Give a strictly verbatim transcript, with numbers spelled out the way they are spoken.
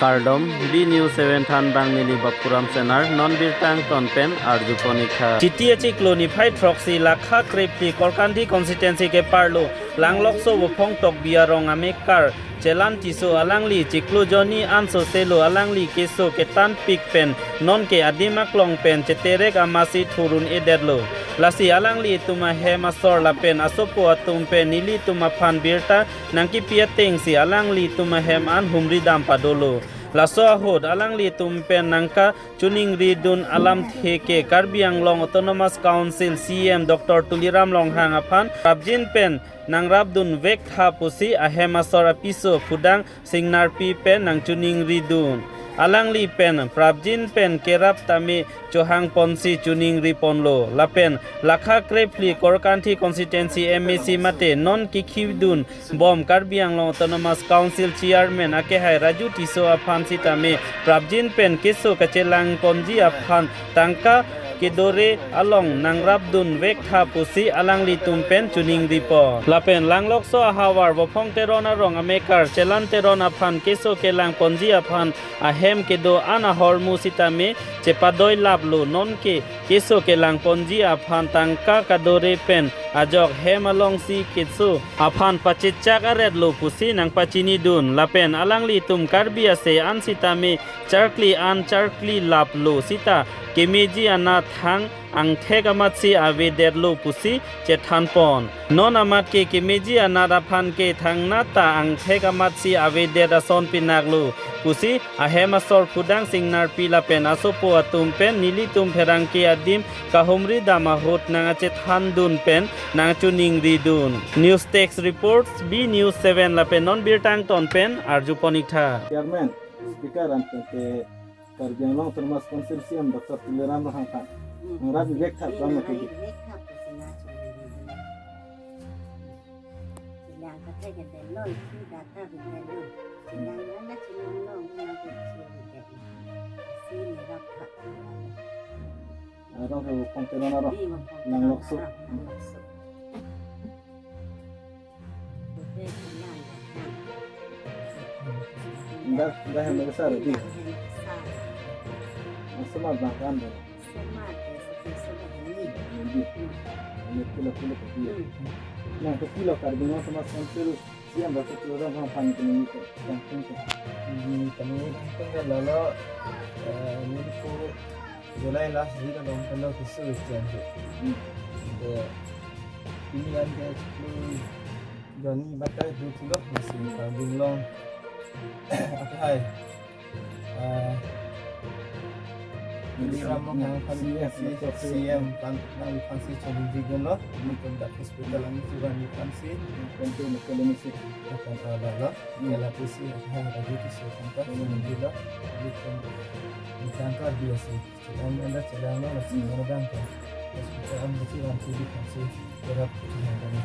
Kardom, B News seven thanbang neli Bapuram Senar, non birta angton pen arjupon ik tha. Chiti achiklo niphai throksi lakha krephli Korkanthi constituency keparlo Langlokso Vophong Tokbi arong amekar Chelan Tisso alangli chiklo jonni an soselo alangli keso ketanpik pen nonke adim aklong pen cheterek amatsi thurun-edetlo. Lasi alanglitum ahem asor lapen asopo atum pen nelitum aphan birta nangkepi atengsi alanglitum ahem an humridam padolo. Laso ahut alanglitum pen nangkachoningridun alamthe ke Karbi Anglong Autonomous Council C E M Doctor Tuliram Ronghang aphan prapjin pen nangrapdunvek tha pusi ahem asor apiso Phudang Singnarpi pen nangchoningridun. Alangli pen prapjin pen kerap tame chohangponsi choningriponlo. Lapen lakha krephli Korkanthi constituency M A C mate non kekhidun bom Karbi Anglong Autonomous Council Chairman akehai Raju Tisso aphan sitame prapjin pen keso kachelangponji aphan tangka kedore along nangrapdunvek tha pusi alanglitum pen choningripon. Lapen Langlokso ahavar Vophong Teron arong amekar Chelan Teron aphan keso kelangponji aphan ahem kedo-an ahormu sitame chepadoilaplo, nonke keso kelangponji aphan tangka kadore pen ajok hem alongsi keso aphan pachechak aretlo pusi nangpachinidun. Lapen alanglitum Karbi ase an sitame charkli an charklilaplo sita kemeji anat thang angthek amatsi avedetlo pusi chethanpon. Non amat ke kemeji anat aphan ke thangnat ta angthek amatsi avedet ason pinaklo pusi ahem asor Phudang Singnarpi lapen asopo atum pen nelitum pherangke adim kahumridam ahut nangchethandun pen nangchoningridun. News Desk Reports, B News seven lapen non birta angton pen arjupon ik tha. Chairman, Speaker, ante ke Karbi Anglong Autonomous Council C E M Doctor Tuliram Ronghang aphan nangrapdunvek tha pu an lake. Arong ke Vophong Teron arong. Langlokso. Dah, dah yang besar, di. Semar bang kan, dah. Semar, ya, satu semar ini. Ini. Ini kilo-kilo kopi, ya. Hmm. Yang kopi lo Karbi Anglong Autonomous Council, C E M Doctor Tuliram Ronghang aphan kami ke, yang penting. Hmm, kami kan kan lalo, eh, ini ko July last week along kan lo keso weekend. Hmm. Jadi, ini kan ke sepuluh Johnny Batai dulu tuh loh, masih Karbi Anglong. Apa hai? Eh, Tuliram Ronghang aphan, C E M, C E M aphan, nangphansi choningri gunlo, ini kontak hospital ang sudah nangphansi. Kontak hospital ini sih. Akan ada lah. Hmm. Kalau tu sih, apa hai, lagi tu sih, kontak, hmm, choningri lo, ini kontak, ini kontak dia sih. Chelang anda chelang lo, nasi, hmm, mana dang kan. Hospital ang nasi, nasi di nasi, berap chelang kami.